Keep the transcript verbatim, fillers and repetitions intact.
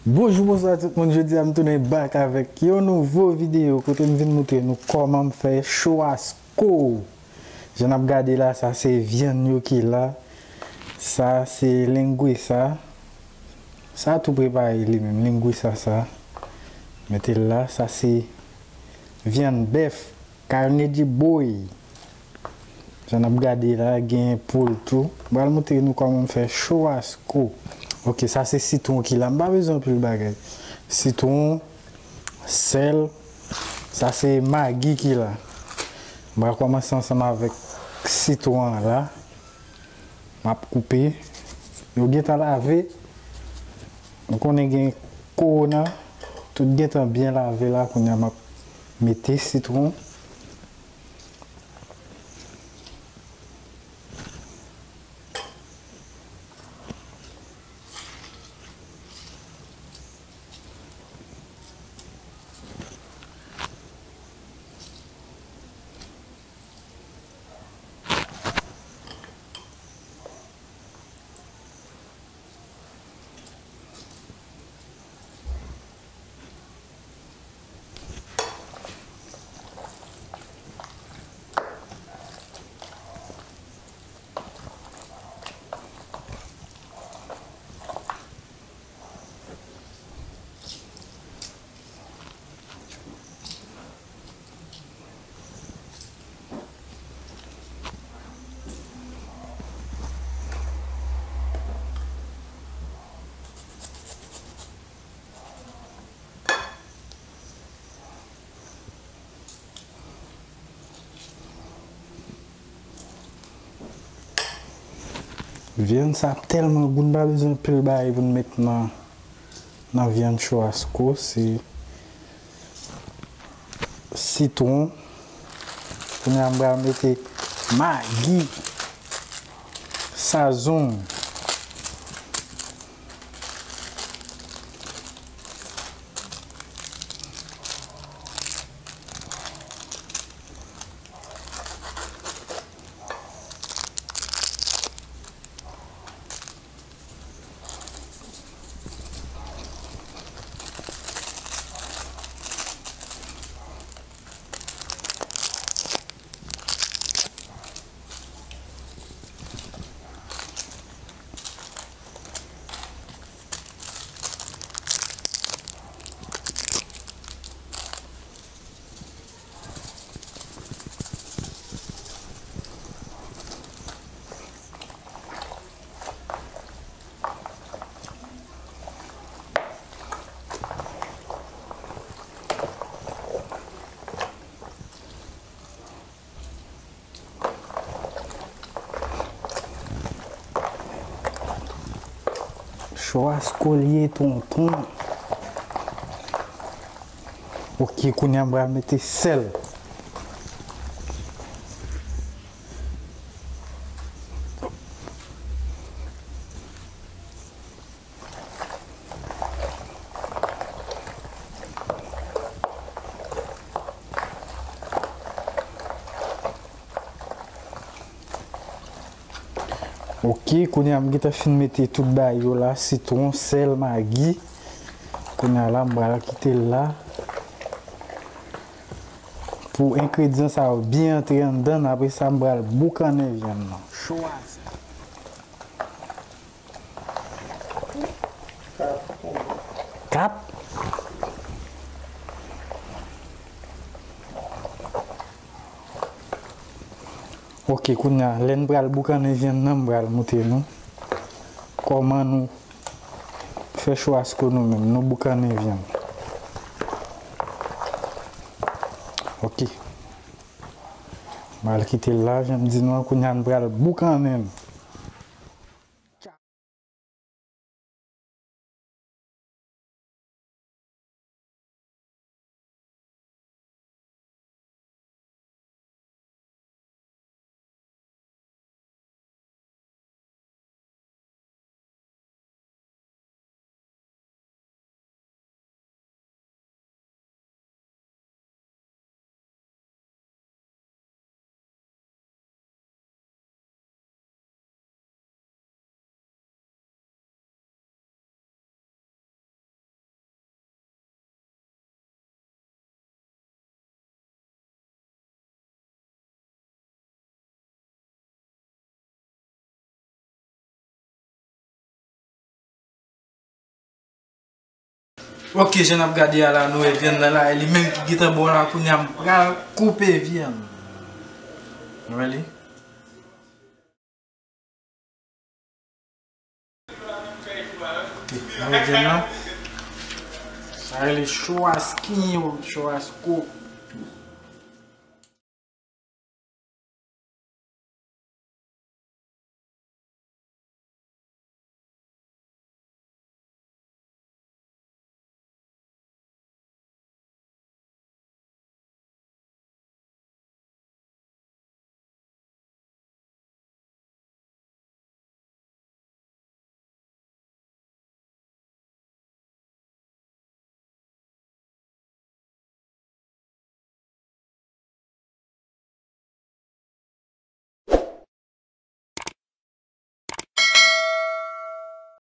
Bonjou, bonswa tout moun. Jodi a m tounen back avèk yon nouvo videyo kote m vin moutre nou kòman m fè chwasko. Jan n ap gade la, sa se vyann yo ki la. Sa se lengwisa. Sa tou prepare li menm, lengwisa sa. Mete l la, sa se vyann bèf, carne de boi. Jan n ap gade la, gen poul tou. M pral moutre nou kòman m fè chwasko. Ok, sa se sitwon ki la. M pa bezwen anpil bagay. Sitwon, sèl, sa se magi ki la. M pral kòmanse ansanm avèk sitwon an la. M ap koupe. Yo gentan lave. Nou konnen gen kowona. Tout gentan byen lave la. Kounye a m ap mete sitwon. Vyann sa ap tèlman gou, n pa bezwen anpil bagay pou n met nan, nan vyann chwasko. Se sitwon. Kounye a, m pral mete magi, sazon. Chwasko li ye, tonton. Ok, kounye a m pral mete sèl. Ok, kounye a m gentan fin mete tout bagay yo la, sitwon, sèl, magi. Kounye a la, m pral kite l la pou engredyan sa yo byen antre anndan l. Apre sa, m pral boukannen vyann nan. Chwazi. Kat. Ok, kounye a, lè n pral boukannen vyann nan, m pral moutre nou kòman nou fè chwasko nou menm, nou boukannen vyann. Ok. M pral kite l la, jan m di nou an, kounye a n pral boukannen l. Ok, jan n ap gade a la, nou wè vyann nan la, e li menm ki gentan bon la, kounye a m pral koupe vyann. Nou wè li? Ok, nou wè vyann nan. Sa rele churrasquinho, churrasco.